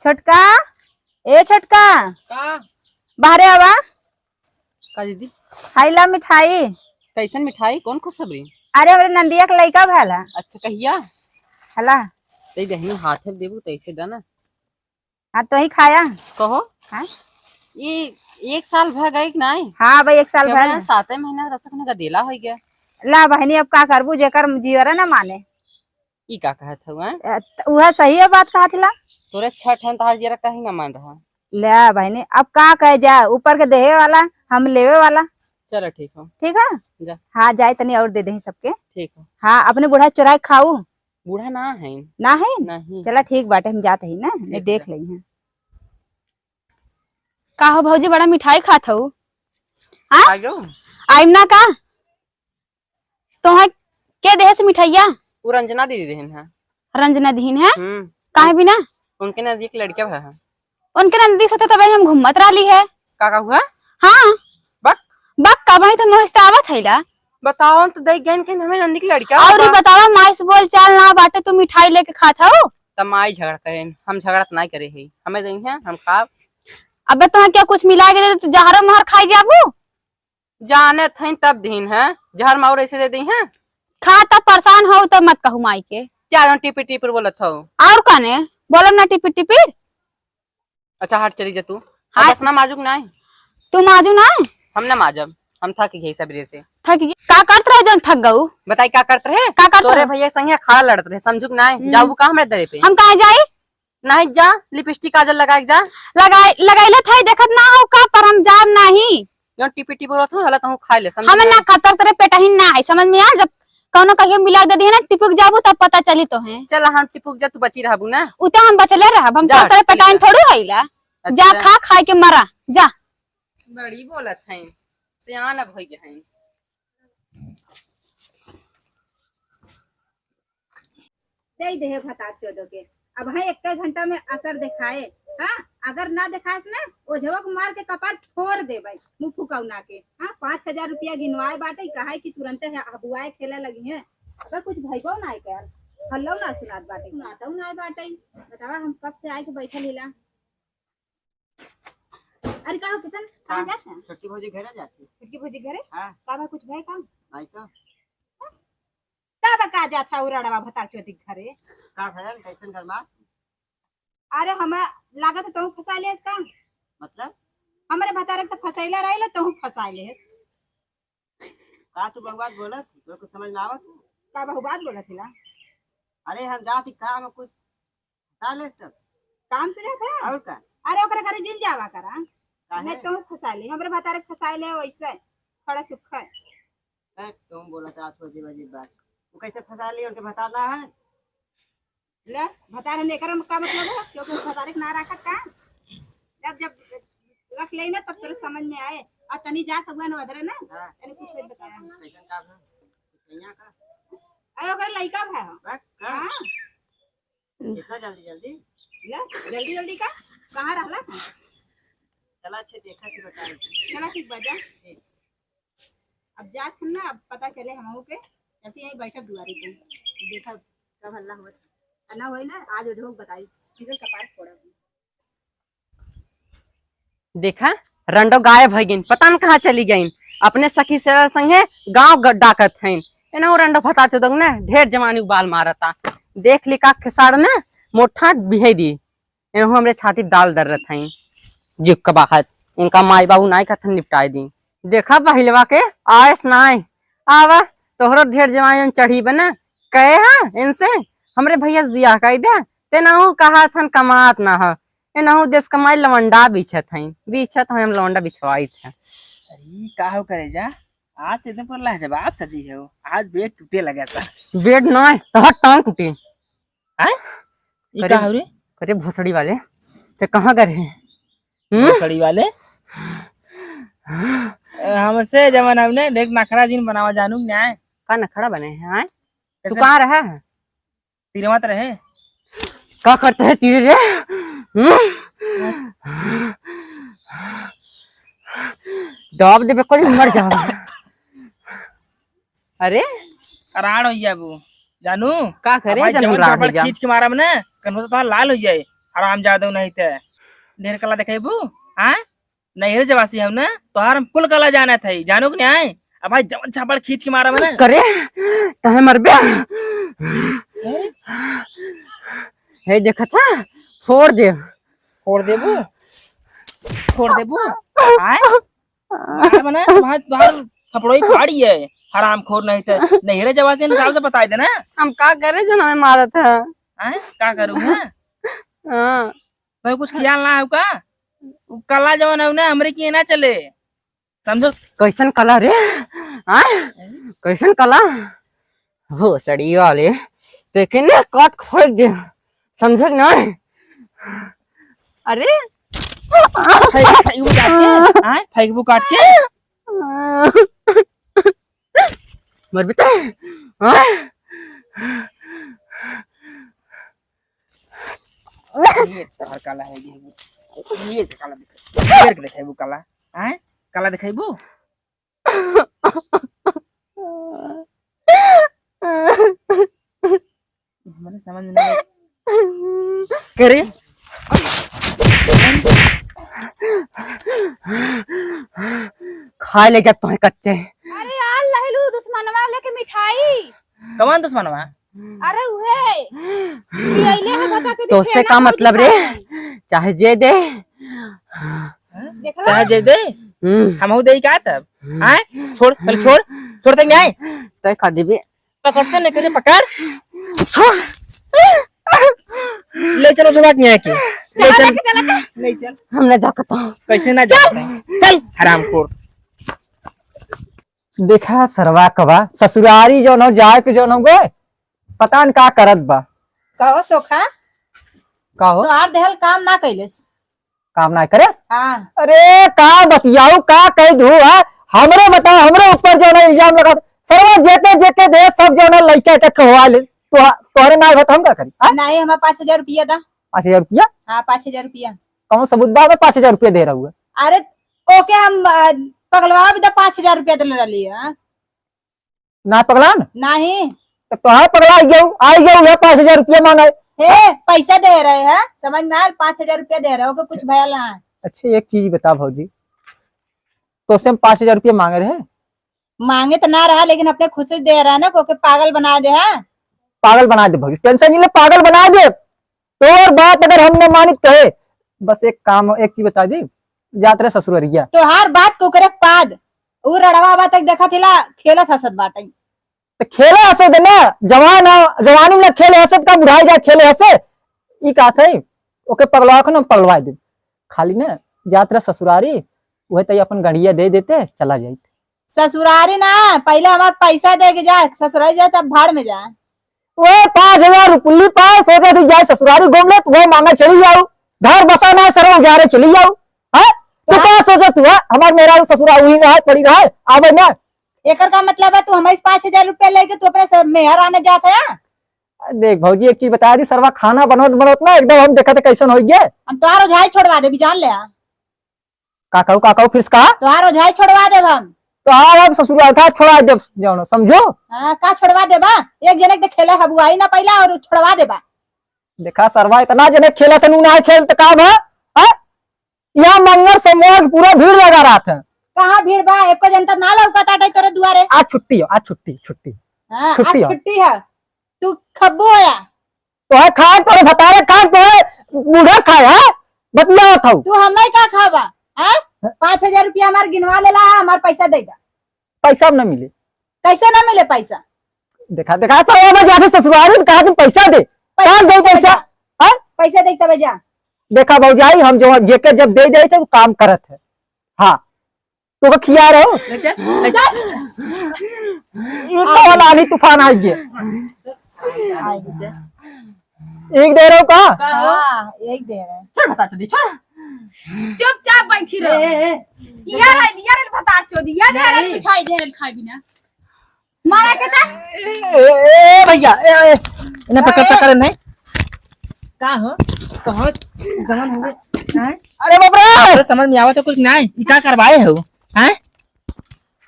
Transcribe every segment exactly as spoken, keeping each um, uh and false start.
छोटका, ए छोटका, का? बाहरे आवा। का दीदी? हाई ला मिठाई। कैसन मिठाई? कौन खुशखबरी? अरे, हमरे नंदिया के लइका भला। अच्छा, कहिया? हला। ते दहिनी हाथे देबू, तैसे दा ना। हाँ, तो ही खाया। कहो। हाँ? ये एक साल भर गए कि नहीं? हाँ भाई, एक साल भर। साते महीना रसक ने गदेला हो गया। ला बहनी, अब का करबू, जेकर जियरा ना माने। ई का कहत हऊ, हैं? अ, त उहे सही है बात कहत हिला। तोरे छठ है, तहार जियरा कहीं ना मान रहा। ले बहनी, अब का कहे जा, ऊपर के देहे वाला, हम लेवे वाला। चलो ठीक हो। ठीक है? जा। हाँ, जाए तनी और दे दे सबके। ठीक हो। हाँ, अपने बूढ़ा चोराए खाऊ। बूढ़ा ना है। ना है? नहीं। चला ठीक बाटे, हम जात ही ना, ठीक देख है। लेई हैं। का हो भौजी, बड़ा मिठाई खात हऊ? हाँ? आइम ना का? तोहे के देहे से मिठाइया? उ रंजना दीदी देहिन है। रंजना दीहिन है? हम्म। काहे बिना? उनके नजदीक लड़का भा है। उनके नजदीक से तो तबे हम घूमत रहली है। का, का हुआ? हाँ। बक। बक का भाई, तो नोहिस तो आवत है ला। बताओ तो, देख गइन कि हमें नंदी के लड़का और बा। बतावा, माई से बोल चाल ना बाटे, तू मिठाई लेके खात हऊ? त माई झगड़त है, हम झगड़त नहीं करे है, हमें देहिन है, हम खाब। अबे तोहे क्या कुछ मिला के दे, तू जहरो महर खाई जाबू? जाने थईन तब दीन है, जहर माउर ऐसे दे दी है। खा तब परेशान हो तब मत कहू माई के। क्या जौन टिपिर टिपिर बोलत हो? और कने बोलो ना टिपिर टिपिर। अच्छा हट चली जा तू। हाँ। बस ना माजुक ना है। तू माजू ना है? हम ना माजब, हम थक गए सबरे से। थक गई? का करत रहे जौन थक गऊ? बताई का करत रहे? का करत तोरे रहे? भैया के संगे खड़ा लड़त रहे, समझुक ना है? हम्म। जाऊ का हमरे दरे पे? हम कहाँ जाई? नहीं जा, लिपस्टिक काजल लगा के जा। लगाई, लगाइले थाई देखत ना हो का, पर हम जाब नहीं। जौन टिपी टिपी बोलत हो, हला तहूँ खाई ले, समझ हमें में ना आया? खतर तेरे पेटहिन ना है, समझ में आया? जब कौनो कहियो मिला दे दिए ना, टिपुक जाबू तब पता चली तो है। चल, हम टिपुक जा, तू बची रहबू ना। उ तो हम बचले रहब, हम जा, तो तेरे ठीक पेटहिन है। थोड़ू हईला। जा अच्छा। खा, खाए के मरा, जा। बड़ी बोलत है, सियान अब होई गए हैं। दे दे हे भतार चोदो के। अब है एक घंटा में असर देखाए। हाँ, अगर ना देखास ना, ओझवा के मार के कपार फोड़ देबै, मुँह फुकौना के। हाँ, पाँच हजार रुपया गिनवाए बाटे, कहा है कि तुरंते है हबुआए खेले लगी हैं। अबे कुछ भइबो ना कर, हल्लो ना सुनात बाटे, सुनातौ ना बाटे। बतावा, हम कब से आए के बैठल हिला। अरे का हो किशन, कहाँ हाँ, जात है? छोटकी भौजी घरे जाती। छोटकी भौजी घरे? हाँ। का बा, कुछ भय का? नहीं तो। तब का जात है उराड़वा भतार चोदी घरे? का भयल, कैसन गरमात? अरे हम लागत है तहूँ फंसा लेस का? मतलब? हमरे भतारे के तो फंसैले रहिला, तहूँ फंसा लेस। का तू बहुबात बोलत? तोरे कुछ समझ में आवत? का बहुबात बोलत हिला? अरे हम जात ही काम कुछ फंसा लेस तब। काम से जात है? और का? अरे ओकरे घरे जिन जावा करा। काहे? नहीं तहूँ फंसा ले, हमरे भतारे के फंसा ले वैसे। खड़ा सुखा है। ए, तुम बोला था, आठ बजे, बजे बात। वो कैसे फंसा ली, उनके भतार ना है? ले, भतार है, एकर का मतलब है? क्योंकि भतारे के ना रखत का? जब, जब रख लेई ना, तब तोरे समझ में आए। और तनी जा, तब ना उधर है ना, हाँ। तनी कुछ मत बताया। कैसन का है? कैसन का? अरे, ओकर लइका भा। बस, का? हाँ। इतना जल्दी, जल्दी? ले, जल्दी, जल्दी का? कहाँ रहला? चला, अच्छे देखा कि बताई। चला, ठीक बा, जा। ठीक। अब जात हम ना, अब पता चले हमहू के, चलती यहीं बैठब दुआरी पे, देखब कब हल्ला होत। आ ना होई ना, आज ओझो के बताई, उनके कपार फोड़ब। देखा, रंडो गायब हो गईन, पता न कहाँ चली गईन। अपने सखी से संगे गाँव ग-, डाकत हईन। एनहु रंडो भतार चोदो ना, ढेर जवानी उबाल मारता। देख ली का खेसाड़ ने मोठा बिहे दी। एनहु हमरे छाती डाल दर्रत हईन। जिक बाहर, इनका माई बाबू नाई कथन निपटाए दी। देखा बहिलवा के आयस नाई। आवा, तोहरो ढेर जवानी चढ़ी बना। कहे हा इनसे, हमरे भैया से बियाह कर दे। ते नहु कहा थन कमात ना हो। ए नहु देश कमाई लवंडा बिछत हईं। बिछत हईं हम लवंडा बिछवाइत है। अरे, का हो करे जा? आज से एकदम पूरा लाजवाब सजी है वो। आज बेड टूटे लगा था। बेड ना है, तो हट टांग टूटे। हैं? ई करे, का हो रे? करे भोसड़ी वाले, ते कहाँ गए हैं? हम्म? भोसड़ी वाले? ए, हमसे जवन हमने देख नखरा जिन बनावा जानू न्याय। का नखरा बने हैं, हैं? तू कैसे? कहाँ रहा है? तीरवत रहे। का करते है तीर रे? हम्म? दाब देबे कोई मर जावा। अरे? कराड़ हो जाबू। जानू? का करे अब भाई जानू जवन राड़ हो चपड़ जा। खींच के मारा मने, कन्हो तो लाल हो जाए। आराम जादू नहीं ते। ढेर कला देखेबू, हाँ? नैहरे जवासी हम ना, तोहार हम कुल कला जानत हई, जानो कि नहीं? अब भाई जवन झापड़ खींच के मारा मने। करे, तहे मरबे। हे देखत हा, फोड़ दे। फोड़ देबू? फोड़ देबू? आय? मारा मने, तोहार, तोहार खपड़ोई फाड़ी है, हरामखोर नहीं ते। नैहरे जवासी हिसाब से बताई देना। हम का करे जन हमें मारत है? आय? का करूँ मैं? हाँ। तो कुछ ख्याल ना है का? उ कला जवन है ना, हमरे किहे ना चले। समझो? कैसन कला रे? हाँ? कैसन कला? भोसड़ी वाले, लेकिन काट खोल दे। समझे कि नहीं? अरे? फेंक-, फेंकबू काट के? हाँ? फेंकबू काट के? मर बेटा। हाँ? ये तोहर काला है, ये, ये काला दिखाई, ये देखाइबू काला, हैं? काला दिखाइबू? हमारे समझ में नहीं। करे? खा ले जब तोहे कच्चे। अरे यार, लहलू दुश्मनवा लेके मिठाई। कौन दुश्मनवा? अरे उहे। पियले है भका के तोसे छेना का मौज मतलब रे? खाए। चाहे जे दे। देख लो। चाहे जे दे। हम्म। हमहू दे का तब? हम्म। आए? छोड़, पहले छोड़। छोड़ तक नहीं आए। तय खा देबे। पकड़ते नहीं करे, पकड़। छोड़। ले चलो, जो बात नहीं है कि। ले चला चल। लेके चला के। ले चल। हम ना जाकता। कैसे ना जाकता? चल, हरामखोर। देखा सरवा कबा ससुरारी जौन हो, जाए के जौन हो गए, पता न का करत बा। कहो सोखा, का हो? तोहार देहल काम ना कैलेस। काम ना करेस? हाँ। अरे का बतियाऊ, का कह दू, हाँ? हमरे बता, हमरे ऊपर जौन है इल्जाम लगा, सरवा जेके जेके दे सब जौन है लइका के कहवा ले, तो तोहरे ना होत हम का करी, हाँ? नहीं, हमार पाँच हजार रुपया दा। पाँच हजार रुपया? हाँ, पाँच हजार रुपया। कौन सबूत बा में पाँच हजार रुपया दे रहा हुआ? अरे ओके हम, अ, पगलवा भी तो पाँच हजार रुपया देले रहली है। ना पगला न? नहीं। तो तोहार पगला आई गयो, आई गयो है पाँच हजार रुपया मांगे। हे, पैसा दे रहे हैं, समझ में आयल? पाँच हजार रुपया दे रहे हो, ओके कुछ भयल ना है। अच्छा, एक चीज बता भौजी, तोसे हम पाँच हजार रुपया मांगे रहे? मांगे तो ना रहा, लेकिन अपने खुशी से दे रहा है ना, ओके पागल बना दे, हाँ? पागल बना दे भौजी, tension नहीं ले, पागल बना दे। तोर बात अगर हम न मानित कहे, बस एक काम, एक चीज बता दी, जात रहे ससुररिया। तोहार बात कुकरे पाद, उ रड़वा बा तक देखत हिला, खेलत हंसत बाटे। तो खेले हंसे दे ना, जवान आ, जवानी में खेले हंसे का बुढ़ाई जा खेले हंसे, ई का थे, ओके पगलवा के ना पगलवा दे, खाली ना जात रहे ससुरारी, वह तई अपन गड़िया दे देते, चला जाइत। ससुरारी ना, पहले हमार पैसा दे के जा, ससुरारी जा तब भाड़ में जा। वो पाँच हजार रुपये पाए, सोचा थी जाए ससुरारी घूम ले, तो वो मांगा चली जाओ, घर बसा ना सरो उजारे चली जाओ। हाँ? तू हाँ। का सोचा तू है? हमार मेहरारू ससुरारी हुई रहा है, पड़ी रहा है, आवे ना। एकर का मतलब है तू हमारे पाँच हजार रुपया लेके तू अपने सब मेहर आने जात है? देख भौजी, एक चीज बता दी, सरवा खाना बनोत बनोत ना एकदम हम देखा था कैसन हो गया। हम तोहार ओझाई छोड़वा देबी, जान ले। का कहू, का कहू, फिर से कहा? तोहार ओझाई छोड़वा देब हम। तोहार अब ससुराल था, छोड़ा देब, जानो, समझो? हाँ, का छोड़वा देबा? एक जने के खेले हबुआई ना पहला और छोड़वा देबा। देखा सरवा, इतना जने खेला थे, नू ना खेल तो का भा? हाँ? यहाँ मंगर सोमवार के पूरा भीड़ लगा रहा था। कहाँ भीड़ बा? एको जनता ना लौकत आटे तोरे दुआरे। आज छुट्टी हो, आज छुट्टी, छुट्टी। हाँ, छुट्टी आज हो। छुट्टी है। तू खब्बू होया। तोहे खाए, तोरे भतारे खाए, तोहे बूढ़ा खाए, हाँ? बतियावत हऊ। तू हमें का खाबा, हाँ? पाँच हजार रुपया हमार गिनवा लेला, हाँ, हमार पैसा दे दा। पैसा अब ना मिले। कैसे ना मिले पैसा? देखा, देखा, सब अब जाते ससुराल में कहा तुम पैसा दे। पैसा कहाँ दे दे पैसा? बजा। हाँ? पैसा दे तबे जा। देखा भौजाई, हम जो जेके जब दे दे थे, वो काम करत है। हाँ। तो का खिया रहो? ले चल, ले चल। ये कौन आंधी तूफान आ गया? एक दे रहो का? हाँ, एक दे रहे। छोड़ बता चोदी, छोड़। चुपचाप बैठी रहो। ए, ए, ए। ये है, ये है बता चोदी, ये दे रहे नहीं। बिछाई दे रहे खाई बिना। मारा के ता? ए, ए, भैया, ए, ए, इन्हें पकड़, पकड़ नहीं। का हो? कहाँ जवान हो गए? हैं? अरे बाप रे! अरे समझ में आवत है कुछ नहीं, ई का करवाए हो? हैं?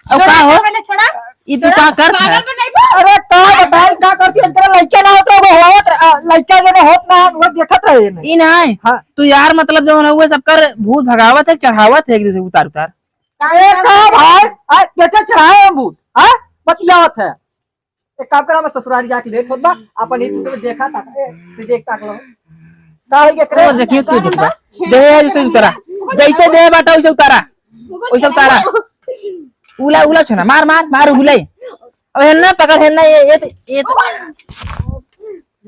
अब का हो? पहले छोड़ा। ई तू छोड़ा। का करत है? पागल बनाई बा। अरे का बताई, का करती है? तेरा लइका ना होत रहो, होत रहा, लइका जो होत ना, वो देखत रहे नहीं। ई नहीं। हाँ। तू यार, मतलब, जो है, वो सबकर भूत भगावत है, चढ़ावत है एक दूसरे उतार उतार। काहे का भाई? आ, देखे चढ़ाए हम भूत, हाँ? बतियावत है। एक काम करा, मैं ससुरारी जाके लेट होत बा, अपन एक दूसरे देखा ताक, ए, तू देख ताक लो। का होई एकरे? ओ, देखियो, तू देख बा। देह है जैसे उतारा, जैसे देह बाटा, वैसे उतारा, वैसे उतारा। उला, उला छो ना, मार, मार, मार, उलाई। अब हेन्ना पकड़, हेन्ना, ये, ये, ये तो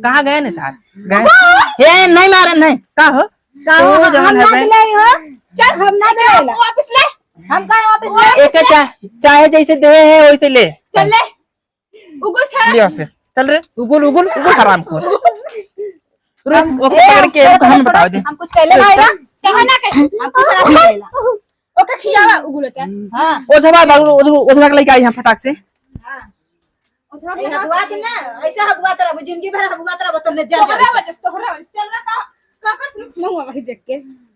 कहाँ गए ने सार? गए? ए, नहीं मारे, नहीं। का हो? का हो? तू जवन हम है ना बे। दिलाई हो। चल, हम ना दिलाई ला। वापस ले। हम का वापस ले? एक चाहे, चाहे जैसे देह है, वैसे ले। चल ले। उगुल छा। ले वापस। चल रे, उगुल, उगुल, उगुल हराम खोर। रुक, हम, ओके, ए, पकड़ के, रुक, हम बताओ दे। हम कुछ कहले नहीं ना। कहा ना कहीं। हम कुछ ना कहले। ओके, खियावा उगुल होता। हाँ। ओझवा बाबू, ओझवा, ओझवा के लइका आई हम फटाक से। हाँ। ओझवा ए, के हबुआ के ना, ऐसे हबुआ तरह, जिंदगी भर हबुआ तरह, तो ले जर तोहरा जर। वजह से, तोहरा वजह से। चल ना, का, का कर, रुक, मुँह वही देख के।